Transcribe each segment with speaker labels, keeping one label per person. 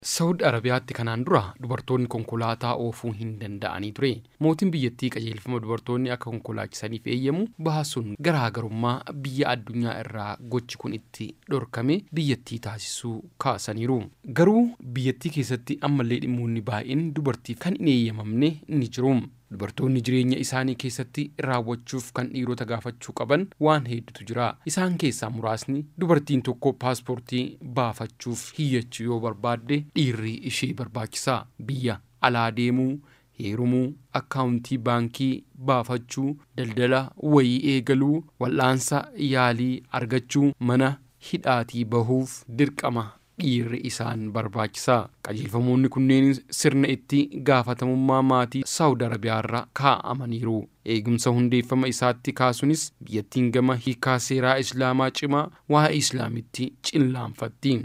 Speaker 1: Saawud Arabiyaatti kanaan dura dubartoonni konkolaataa oofuu hin danda'anii ture. Mootiin biyyattii qajeelfama dubartoonni akka konkolaachisaniif eeyyamu baasuun garaagarummaa biyya addunyaa irraa gochi kun itti dhorkame biyyattii taasisuu kaasaniiru. Garuu biyyattii keessatti ammallee dhimmoonni baay'een dubartiif kan hin eeyyamamne ni jiru. Dubartoonni jireenya isaanii keessatti raawwachuuf kan dhiirota gaafachuu qaban waan hedduutu jira. Isaan keessaa muraasni dubartiin tokko paaspoortii baafachuuf hiyyachuu yoo barbaadde dhiirri ishee barbaachisa. Biyya alaa deemuu, heerumuu, akkaawuntii baankii baafachuu, daldala wayii eegaluu, wal'aansa yaalii argachuu, mana hidhaatii bahuuf dirqama dhiirri isaan barbaachisa. Qajeelfamoonni kunneen sirna itti gaafatamummaa maatii Saawud Arabiyaarra kaa'amaniiru. Eegumsa hundeeffama isaatti kaasuunis biyyattiin gama hiikaa seeraa Islaamaa cimaa waa'ee Islaamitti cillaanfatti.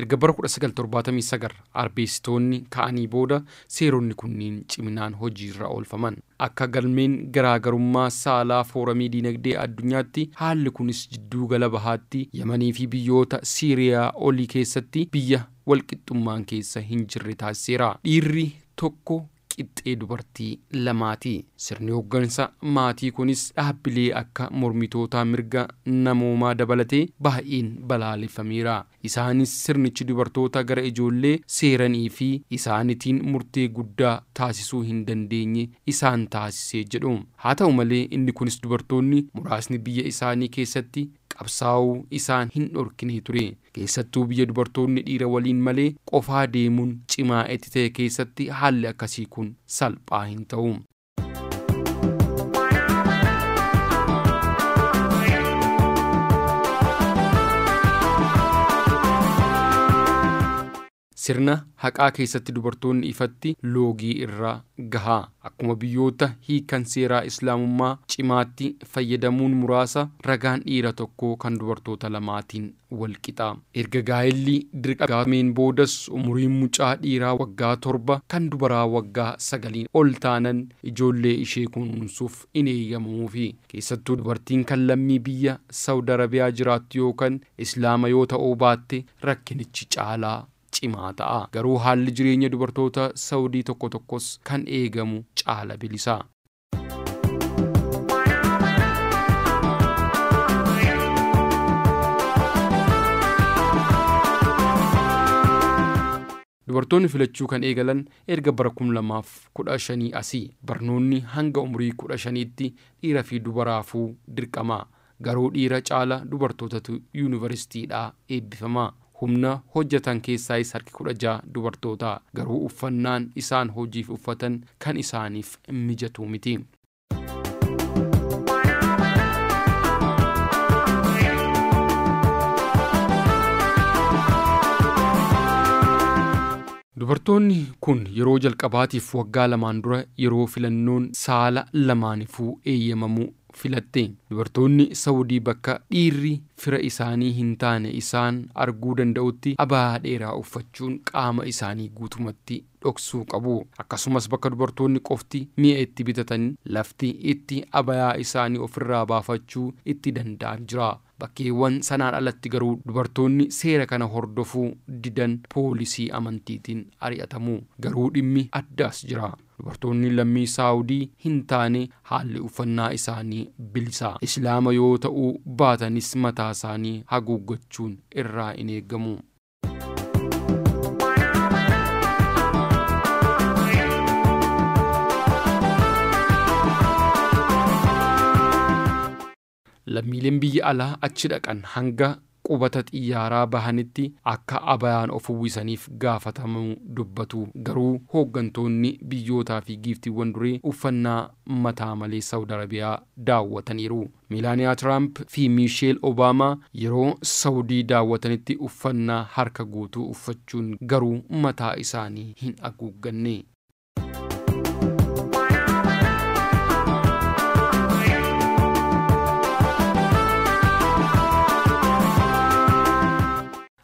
Speaker 1: Erga bara 1979 arbeessitoonni ka'anii booda seeronni kunniin ciminaan hojiirra oolfaman. Akka galmeen garaagarummaa saalaa fooramii diinagdee addunyaatti haalli kunis jidduu gala bahaatti Yamanii fi biyyoota Siiriyaa olii keessatti biyya walqixxummaan keessa hin jirre taasiseera. Dhiirri tokko qixxee dubartii lamaati. Sirni hooggansa maatii kunis dhaabbilee akka mormitootaa mirga namoomaa dabalatee baay'een balaaleffameera. Isaanis sirnichi dubartoota gara ijoollee seeranii fi isaaniitiin murtee guddaa taasisuu hin dandeenye isaan taasisee jedhu. Haa ta'u malee inni kunis dubartoonni muraasni biyya isaanii keessatti qabsaa'uu isaan hin dhorkine ture. Keessattuu biyya dubartoonni dhiira waliin malee qofaa deemuun cimaa itti ta'e keessatti haalli akkasii kun salphaa hin ta'u. Sirna haqaa keessatti dubartoonni ifatti loogii irra gahaa. Akkuma biyyoota hiikan seeraa Islaamummaa cimaatti fayyadamuun muraasa ragaan dhiira tokkoo kan dubartoota lamaatiin wal qixa. Erga gaa'elli dirqameen boodas umuriin mucaa dhiiraa waggaa 7 kan dubaraa waggaa 9 ol taanan ijoollee ishee kunuunsuuf hin eeyyamamuufi. Keessattuu dubartiin kan lammii biyya Saawud Arabiyaa jiraattu yookaan Islaama yoo ta'uu baatte rakkinichi caalaa cimaa ta'a. Garuu haalli jireenya dubartoota Saawudii tokko tokkos kan eegamu caala bilisa. Dubartoonni filachuu kan eegalan erga bara 2015 asii. Barnoonni hanga umurii 15tti dhiira fi dubaraafuu dirqama. Garuu dhiira caala dubartootatu yuunivarsiitiidhaa eebbifama. Humna hojjetan keessaayis harki 16 dubartoota. Garuu uffannaan isaan hojiif uffatan kan isaaniif mijatu miti. Dubartoonni kun yeroo jalqabaatiif waggaa 2 dura yeroo filannoon saala lamaanifuu eeyyamamuu filatte. Dubartoonni Saawudii bakka dhiirri fira isaanii hin taane isaan arguu danda'utti abaa dheeraa uffachuun qaama isaanii guutumatti dhoksuu qabu. Akkasumas bakka dubartoonni qofti mi'a itti bitatan lafti itti abayaa isaanii ofirraa baafachuu itti danda'an jira. Bakkeewwan sanaan alatti garuu dubartoonni seera kana hordofuu didan poolisii amantiitiin ari'atamu. Garuu dhimmi addaas jira. Dubartoonni lammii Saawudii hin taane haalli uffannaa isaanii bilisa. Islaama yoo ta'uu baatanis mataa isaanii haguuggachuun irraa hin eegamu. Lammiileen biyya alaa achi dhaqan hanga qubata xiyyaaraa bahanitti akka abayaan of uwwisaniif gaafatamuu dubbatu. Garuu hooggantoonni biyyootaa fi giiftiiwwan duree uffannaa mataa malee Saawud Arabiyaa daawwataniiru. Milaaniyaa Tiraamp fi Miisheel Obaamaa yeroo Saawudii daawwatanitti uffannaa harka guutuu uffachuun garuu mataa isaanii hin haguugganne.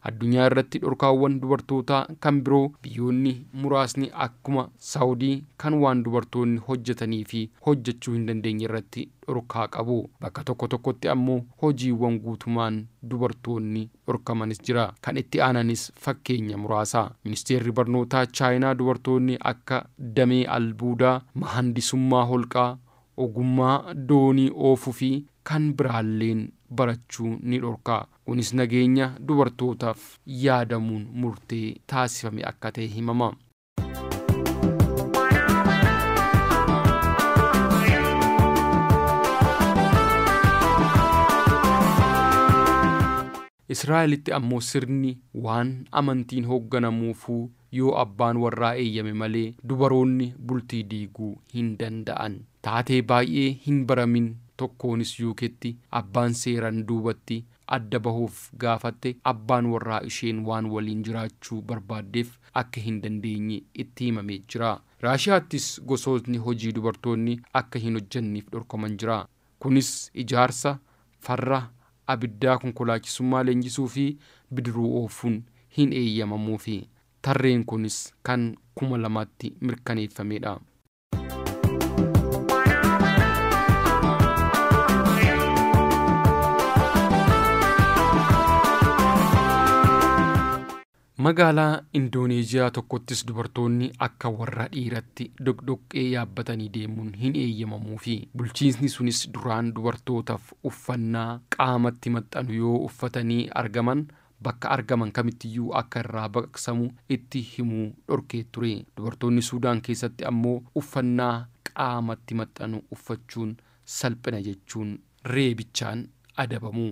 Speaker 1: Addunyaa Addunyaa irratti dhorkaawwan dubartootaa kan biroo biyyoonni muraasni akkuma Saawudii kan waan dubartoonni hojjetanii fi hojjechuu hin dandeenye irratti dhorkaa qabu. Bakka tokko tokkotti ammoo hojiiwwan guutumaan dubartoonni dhorkamanis jira. Kan itti aananis fakkeenya muraasa. Ministeerri barnootaa Chaayinaa dubartoonni akka damee albuudaa, mahandisummaa holqaa, ogummaa doonii oofuu fi kan biraalleen barachuu ni dhorka. Kunis nageenya dubartootaaf yaadamuun murtee taasifame akka ta'e himama. Israa'elitti ammoo sirni waan amantiin hoogganamuufuu yoo abbaan warraa eeyyame malee dubaroonni bultii diiguu hin danda'an. Taatee baay'ee hin baramin tokkoonis yuuketti abbaan seeran duubatti adda bahuuf gaafatte abbaan warraa isheen waan waliin jiraachuu barbaaddeef akka hin dandeenye itti himamee jira. Raashiyaattis gosootni hojii dubartoonni akka hin hojjenneef dhorkaman jira. Kunis ijaarsa, farra abiddaa, konkolaachisummaa leenjisuu fi bidiruu oofuun hin eeyyamamuufi. Tarreen kunis kan 2000tti mirkaneeffamedha. Magaalaa Indooneeziyaa tokkottis dubartoonni akka warra dhiiratti doqdoqqee yaabbatanii deemuun hin eeyyamamuufi. Bulchiinsi sunis duraan dubartootaaf uffannaa qaamatti maxxanu yoo uffatanii argaman bakka argaman kamittiyyuu akka irraa baqaqsamu itti himuu dhorkee ture. Dubartoonni Suudaan keessatti ammoo uffannaa qaamatti maxxanu uffachuun salphina jechuun reebichaan adabamu.